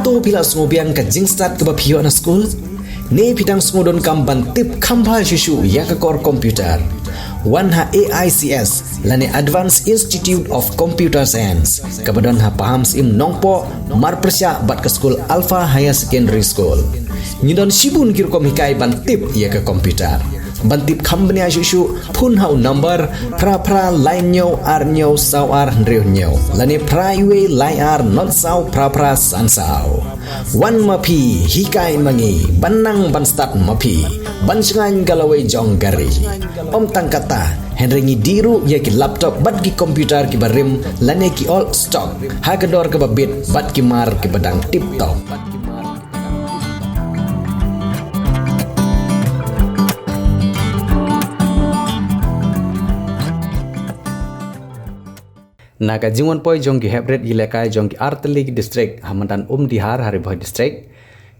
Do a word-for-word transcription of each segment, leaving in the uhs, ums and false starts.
To phi la sngewbiang ka jingstad kaba phi ïoh na skul? Ne phi dang sngewdonkam ban tip kham bha shuh shuh ïa ka kor computer? Wan ha A I C S lane Advanced Institute of Computer Science, kaba don ha Pahamsyiem Nongpoh, marpyrshah bad ka skul Alpha Higher Secondary School. Ngi don shibun ki rukom hikai ban tip ïa ka computer. Ban tip kham bniah shuh shuh, phone ha u number phra phra lai hynñiew ar hynñiew saw ar hynriew hynñiew lane phra wei lai ar not saw phra phra san saw. Wan ma phi, hikai ma ngi, ban nang ban stad ma phi, ban shngaiñ ka lawei jong ka ri. Ym tang katta, hynrei ngi dih ruh ïa ki laptop bad ki computer kiba rim lane ki old stock ha ka dor kaba bit bad ki mar kiba dang tip top. Na ka jingwan poi jong ki heprit ïalehkai jong ki artylli ki district ha madan Umdihar ha Ri Bhoi District,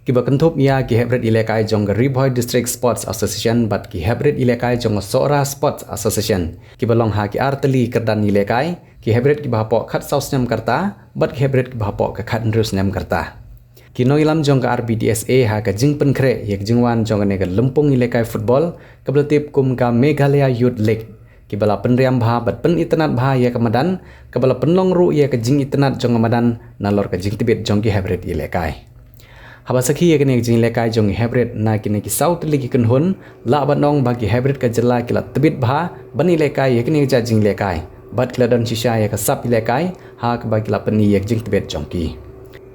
kiba kynthup ïa ki heprit ïalehkai jong ka Ri Bhoi District Sports Association bad ki heprit ïalehkai jong ka Sohra Sports Association, kiba long ha ki artylli kyrdan ïalehkai, ki heprit kiba hapoh khatsaw snem ka rta bad ki heprit kiba hapoh ka khathynriew snem ka rta. Ki nongïalam jong ka R B D S A ha ka jingpynkhreh ïa ka jingwan jong kane ka lympung ïalehkai football kaba la tip kum ka Meghalaya Youth League, kiba la pynriam bha bad pynitynnad bha ïa ka madan, kaba la pynlong ruh ïa ka jingitynnad jong ka madan nalor ka jingtbit jong ki heprit ïalehkai. Haba sakhi ïa kane ka jingïalehkai jong ki heprit na kine ki saw tylli ki kynhun, lah ban ong ba ki heprit ka jylla ki la tbit bha ban ïalehkai ïa kane ka jait jingïalehkai bad ki la don shisha ïa ka sap ïalehkai ha kaba ki la pyni ïa ka jingtbit jong ki.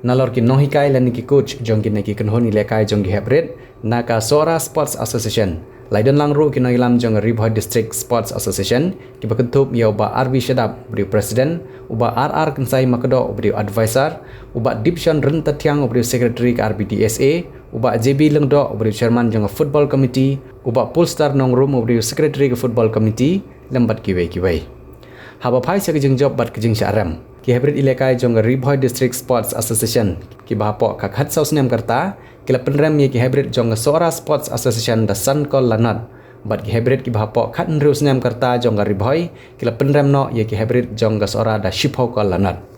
Nalor ki nonghikai lane ki coach jong kine ki kynhun ïalehkai jong ki heprit na ka Sohra Sports Association, la ïadon lang ruh ki nongïalam jong ka Ri Bhoi District Sports Association, kiba kynthup ïa u Bah R B Shadap uba dei u president, u Bah R R Kynsai Makdoh uba dei u advisor, u Bah Dipshon Ryntathiang uba dei u secretary ka R B D S A, u Bah J B Lyngdoh uba dei u chairman jong ka football committee, u Bah Polestar Nongrum uba dei u secretary ka football committee, lem bad kiwei kiwei. Haba phai sha ka jingjop bad ka jingshah rem, ki heprit ïalehkai jong ka Ri Bhoi District Sports Association, kiba hapoh ka khatsaw snem ka rta, ki la pynrem ïa ki heprit jong ka Sohra Sports Association da san kol la nod. Bad ki heprit kiba hapoh khathynriew snem ka rta jong ka Ri Bhoi, ki la pynrem noh ïa ki heprit jong ka Sohra da shiphew kol la nod.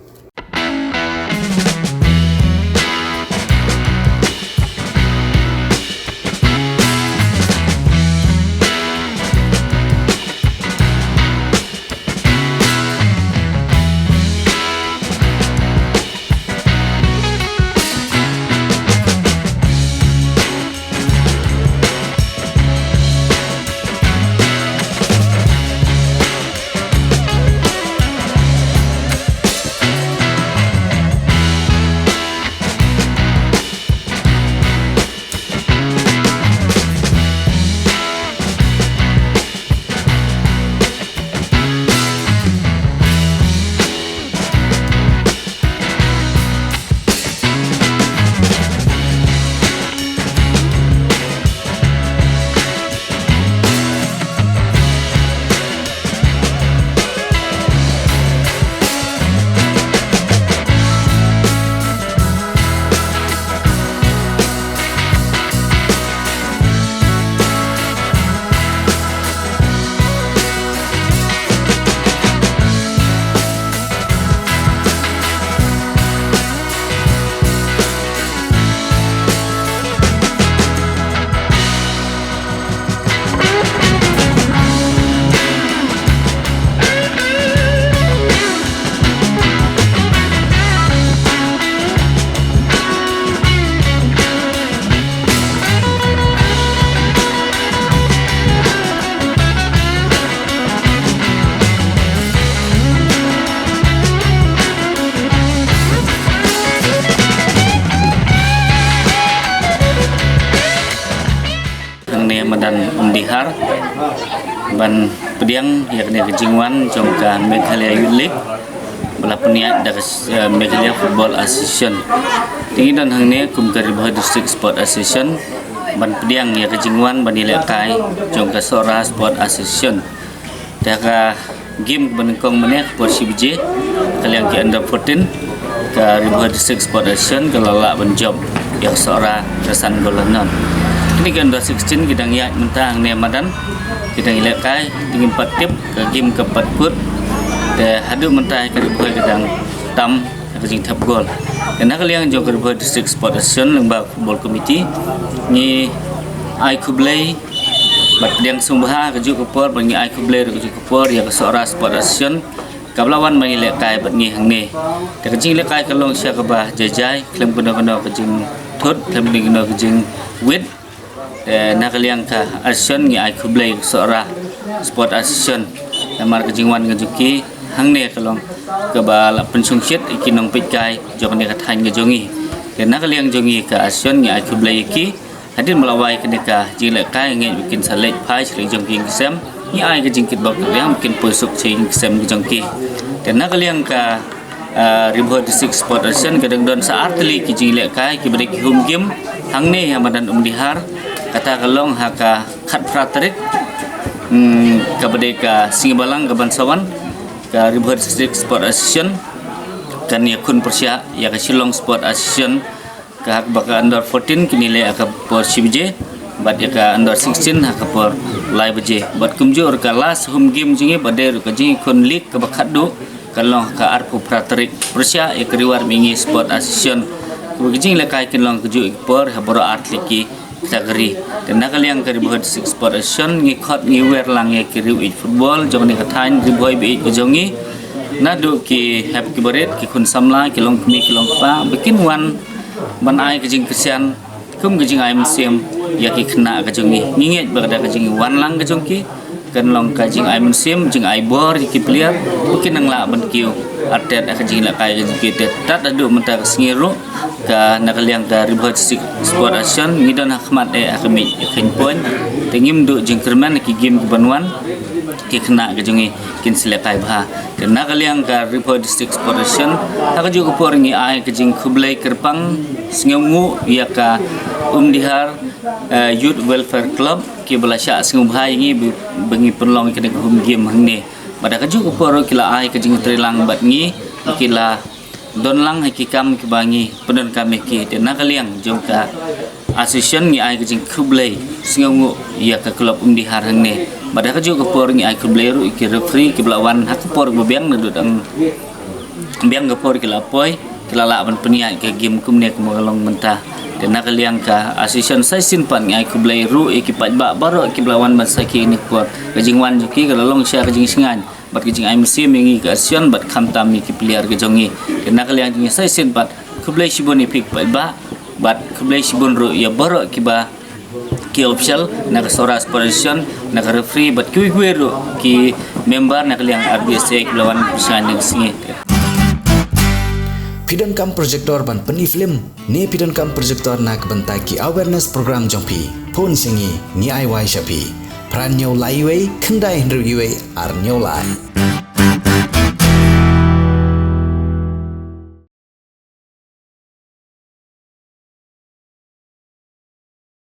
Hangne madan Umdihar ban pdiang ïa kane ka jingwan jong ka Meghalaya Youth League ba la pynïaid da ka, eh, Meghalaya Football Association. Te ngi don hangne kum ka Ri Bhoi District Sport Association ban pdiang ïa ka jingwan ban ïalehkai jong ka Sohra Sport Association. Te ka game kaba nyngkong mynne ka por shi baje, ka liang ki under fourteen ka Ri Bhoi District Sport Association ka la lah ban jop ïa ka Sohra da san gol la nod. Kine ki under sixteen ki dang ïaid mynta hangne madan, ki dang ïalehkai, te ngim pat tip ka game ka pat kut. Te haduh mynta ka Ri Bhoi ka dang tam ïa ka jingthep gol. Te na ka liang jong ka Ri Bhoi District Sport Association lyngba Football Committee, ngi ai khublei bad pdiang sngewbha ka juh ka por, bad ngi ai khublei ruh ka juh ka por ïa ka Sohra Sport Association kaba la wan ban ïalehkai bad ngi hangne. Te ka jinglehkai ka long sha kaba jai jai, khlem kano kano ka jingthut, khlem kano kano ka jingwit. Te na ka liang ka association ngi ai khublei ka Sohra Sport Association namar ka jingwan ka jong ki hangne ka long kaba la pynshongshit ïa ki nongpeitkai jong kane ka thaiñ ka jong ngi. Te na ka liang jong ngi ka association ngi ai khublei ïa ki. Hadien ba la wai kane ka jinglehkai, ngi ngeit ba kin sa leit phai sha la ki jong ki ïing ki sem. Ngi ai ka jingkitbok kyrpang ba kin poi suk sha ïing ki sem ki jong ki. Te na ka liang ka, ah, Ri Bhoi District Sport Association ka dang don sa ar tylli ki jinglehkai kiba dei ki home game hangne ha madan Umdihar. Kata ka long ha ka khatphra tarik, hmm, kaba dei ka sngi Balang ka ban sa wan, ka Ri Bhoi District Sport Association kan ïakhun pyrshah ïa ka Shillong Sport Association. Ka ha kaba ka under fourteen kin ïaleh ha ka por shi baje, bad ïa ka under sixteen ha ka por lai baje. Bad kumjuh ruh ka last home game jong ngi ba dei ruh ka jingïakhun league kaba khatduh kan long ha ka arphew phra tarik, pyrshah ïa ka Ri War Mihngi Sport Association. Kaba ka jinglehkai kin long kajuh ka por ha baroh ar tylli ki category. Te na ka liang ka Ri Bhoi District Sport Association ngi khot ngi wer lang ïa ki riew ïeit football jong kane ka thaiñ Ri Bhoi ba ïeit ka jong ngi, naduh ki hep ki barit, ki khun samla, ki longkmie ki longkpa, ba kin wan ban ai ka jingkyrshan kum ka jingai mynsiem ïa ki khynnah ka jong ngi. Ngi ngeit ba ka da ka jingwan lang ka jong ki kan long ka jingai mynsiem, jingai bor ïa ki player ba kin nang lah ban kiew artet ha ka jinglehkai ka jong ki. Te tad haduh mynta ka sngi ruh, ka na ka liang ka Ri Bhoi District Sport Association ngi don ha khmat eh ha ka miej ïa ka khein point. Te ngim duh jingkyrmen ha ki game ki ban wan, ki khynnah ka jong ngi kin sa lehkai bha. Te na ka liang ka Ri Bhoi District Sport Association ha kajuh ka por ngi ai ka jingkhublei kyrpang sngewnguh ïa ka Umdihar, eh, Youth Welfare Club kiba la shah sngewbha ïa ngi ba, ba ngi pynlong ïa kane ka home game hangne. Bad ha kajuh ka por ki la ai ka jingtreilang bad ngi, ki la don lang ha ki kam kiba ngi pyndonkam ïa ki. Te na ka liang jong ka association ngi ai ka jingkhublei sngewnguh ïa ka club Umdihar hangne. Bad ha kajuh ka por ngi ai khublei ruh ïa ki referee kiba la wan ha ka por ba biang, naduh dang biang ka por ki la poi, ki la lah ban pynïaid ka game kumne kumba ka long mynta. Te na ka liang ka association sa shisien pat ngi ai khublei ruh ïa ki paidbah baroh kiba la wan ban sakhi ïa kane ka por. Ka jingwan jong ki ka la long sha ka jingshngaiñ bad ka jingai mynsiem ïa ngi ka association bad khamtam ïa ki player ka jong ngi. Te na ka liang jong ngi sa shisien pat khublei shibun ïa phi ki paidbah bad khublei shibun ruh ïa baroh kiba, ki official na ka Sohra Sport Association, na ka referee bad kiwei kiwei ruh ki member na ka liang R B S A kiba la wan pyrshah ïa ka sngi. Phi donkam projector ban pyni film ne phi donkam projector na ka bynta ki awareness program jong phi? Phone sha ngi, ngi ai wai sha phi. Phra hynñiew lai wei, khyndai hynriew wei, ar hynñiew lai.